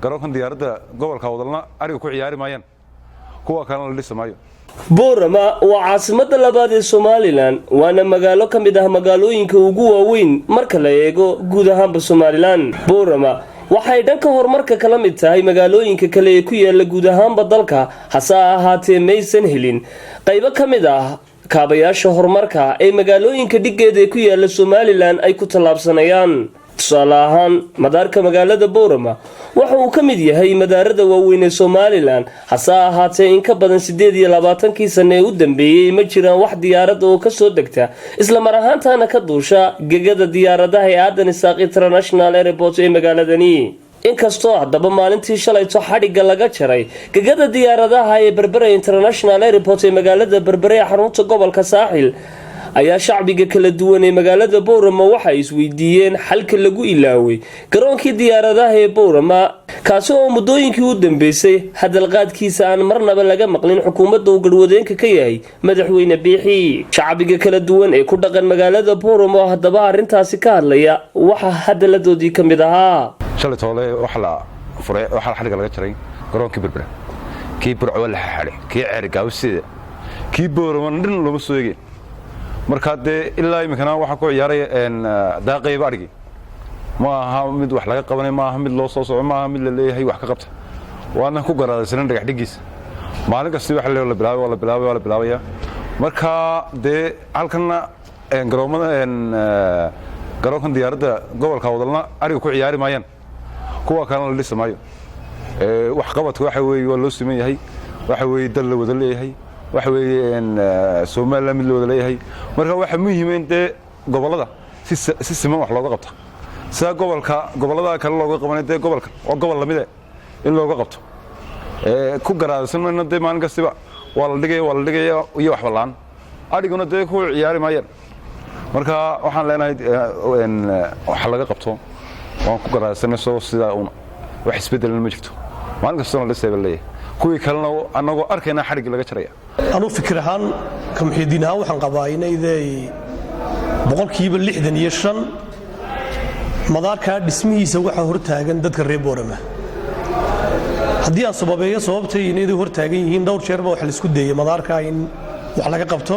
Garoonkan diyaaradda gobolka Awdalna ariga ku ciyaari maayaan, kuwa kalena la dhisi maayo. Boorama waa caasimadda labaad ee Somaliland, waana magaalo ka mid ah magaalooyinka ugu waaweyn marka la eego guud ahaanba Somaliland. Boorama waxay dhanka horumarka kala mid tahay magaalooyinka kale ee ku yaala guud ahaanba dalka, hase ahaatee maysan helin qaybo ka mid ah kaabayaasha horumarka ee magaalooyinka dhiggeeda ee ku yaala Somaliland ay ku tallaabsanayaan. Tusaale ahaan, madaarka magaalada Boorama waxa uu ka mid yahay madaarada waaweyn ee Somaliland, hase ahaatee in ka badan 28-kii sane ee u dambeeyey ma jiraan wax diyaarada oo kasoo degta isla mar ahaantaana ka duusha gegada diyaaradaha ee Aadan Isaaq International Airport ee magaaladani. Inkastoo haddaba maalintii shalayto xadhigga laga jaray gegada diyaaradaha ee Berbera International Airport ee magaalada Berbere ee xarunta gobolka Saaxil, ayaa shacbiga kala duwan ee magaalada Boorama waxay isweydiiyeen xalka lagu ilaaway garoonkii diyaaradaha ee Boorama, kaasi oo muddooyinkii u dambeysay hadalqaadkiisa aan marnaba laga maqlin xukuumadda uu garhwadeenka ka yahay Madaxweyne Biixi. Shacbiga kala duwan ee ku dhaqan magaalada Boorama oo haddaba arrintaasi ka hadlaya waxaa hadaladoodii ka mid ahaa: Shalay toole waxa la furay, waxaa xadhigga laga jaray garoonkii Berbera. Kii Burco waa la xadhay, kii Ceerigaabo sida kii Booramana dhan looma soo eegeen. Marka dee ilaa iminkana waxaa ku ciyaaraya daaqayba adhigii. Ma aha mid wax laga qabanay, ma aha mid loo soo soco, ma aha mid la leeyahay wax ka qabta. Waana ku garaadaysanan dhagax dhiggiisa. Maalin kasti waxa la bilaabay, waa la bilaabay, waa la bilaabaya. Marka dee halkanna garoomada, garoonkan diyaaradda gobolka Awdalna ariga ku ciyaari maayaan, kuwa kalena la dhisi maayo. Wax qabadka waxa weeye waa loo siman yahay, waxa weeye dal la wada leeyahay, waxa weeye Somaliland mid la wada leeyahay. Marka waxa muhiima in dee gobollada si siman wax looga qabta, sida gobolka gobollada kale looga qabanay. Dee gobolka waa gobol lamide in looga qabto ku garaadaysan mayno. Dee maalin kastiba waa la dhigaya, waa la dhigaya iyo waxba la'aan, adhiguna dee ku ciyaari maayaan. Marka waxaan leenahay wax laga qabto. Waan ku garaadaysanay soo sidaa uuna wax isbedelna ma jirto. Maalin kastona dhisay baa leeyahay, kuwii kalena annagoo arkayna xadhigii laga jaraya. Anuu fikir ahaan ka Muxiidiin ahaan waxaan qabaa inayday 65% madaarkaa dhismihiisa waxaa hortaagan dadka reer Boorama. Haddii aan sababeeyo sababtay inayday hortaagan yihiin, dhowr jeerba waxa laisku dayey madaarkaa in wax laga qabto.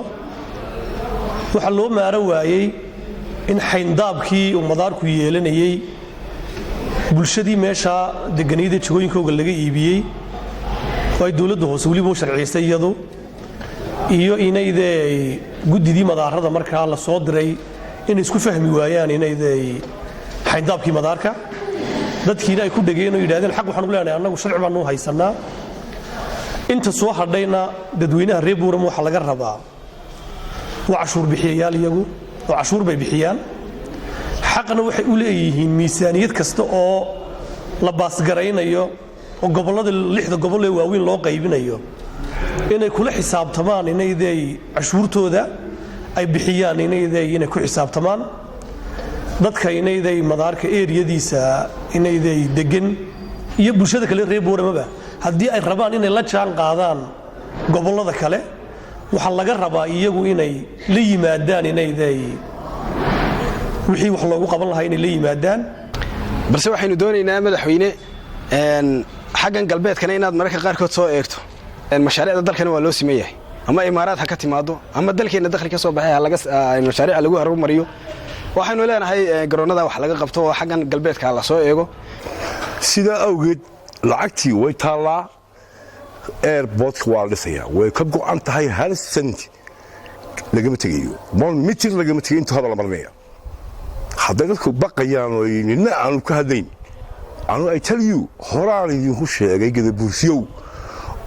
Waxaa loo maaro waayey in xayndaabkii uu madaarku yeelanayey bulshadii meeshaa deganayda jagooyinkooga laga iibiyey oo ay dowladda hoose weliba u sharciysay iyadu, iyo inaydee guddidii madaarada markaa la soo diray inay isku fahmi waayaan inaydey xayndaabkii madaarka, dadkiina ay ku dhegeen oo yidhahdeen xaq waxaan u leenahay, annagu sharci baanu haysannaa. Inta soo hadhayna dadweynaha reer Buurama waxaa laga rabaa, waa cashuur bixiyayaal iyagu oo cashuur bay bixiyaan, xaqna waxay u leeyihiin miisaaniyad kasta oo la baasgaraynayo oo gobollada lixda gobol ee waaweyn loo qaybinayo inay kula xisaabtamaan inayday cashuurtooda ay bixiyaan, inayday inay ku xisaabtamaan dadka inayday madaarka eriyadiisa inayday degan iyo bulshada kale reer Booramaba. Haddii ay rabaan inay la jaan qaadaan gobollada kale, waxaa laga rabaa iyagu inay la yimaadaan inayday wixii wax loogu qaban lahaa inay la yimaadaan. Balse waxaynu doonaynaa, madaxweyne, xaggan galbeedkana inaad mararka qaarkood soo eegto. Mashaariicda dalkana waa loo siman yahay, ama Imaaraad ha ka timaado ama dalkeenna dakhli ka soo baxay mashaariica lagu horumariyo. Waxaynu leenahay garoonnada wax laga qabto oo xaggan galbeedka la soo eego. Sidaa awgeed lacagtii way taallaa, airportka waa la dhisayaa, way ka go'an tahay. Hal cent lagama tegayo, 1 mitir lagama tegayo inta hada la marinaya. Hadday dadku baqayaan oo nina aanu ka hadlayn, anu I tell you, horaan idinku sheegay, Gadabuursiyow,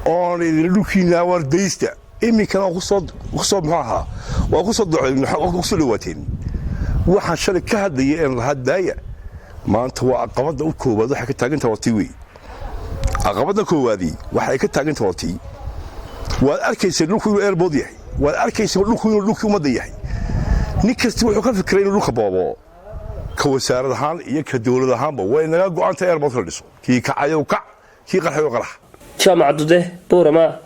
oon idin dhulkiinaa wardaysta. Iminkana kusoo kusoo muxuu ahaa, waa kusoo kusoo dhawaateen. Waxaan shalay ka hadlaya een lahaa daaya, maanta waa caqabadda u koowaad waxay ka taagantaha waa tii wey. Caqabadda koowaadii waxay ka taagantaha waa tii. Waad arkaysa dhulku inuu airport yahay, waad arkaysa dhulku inuu dhulkii ummadda yahay. Nin kasti wuxuu ka fikiray inuu dhulka boobo. Ka wasaarad ahaan iyo ka dowlad ahaanba way naga go'anta airportka la dhiso. Kii kacayow kac, kii qarxayow qarax. Jaamac Dude, Buurama.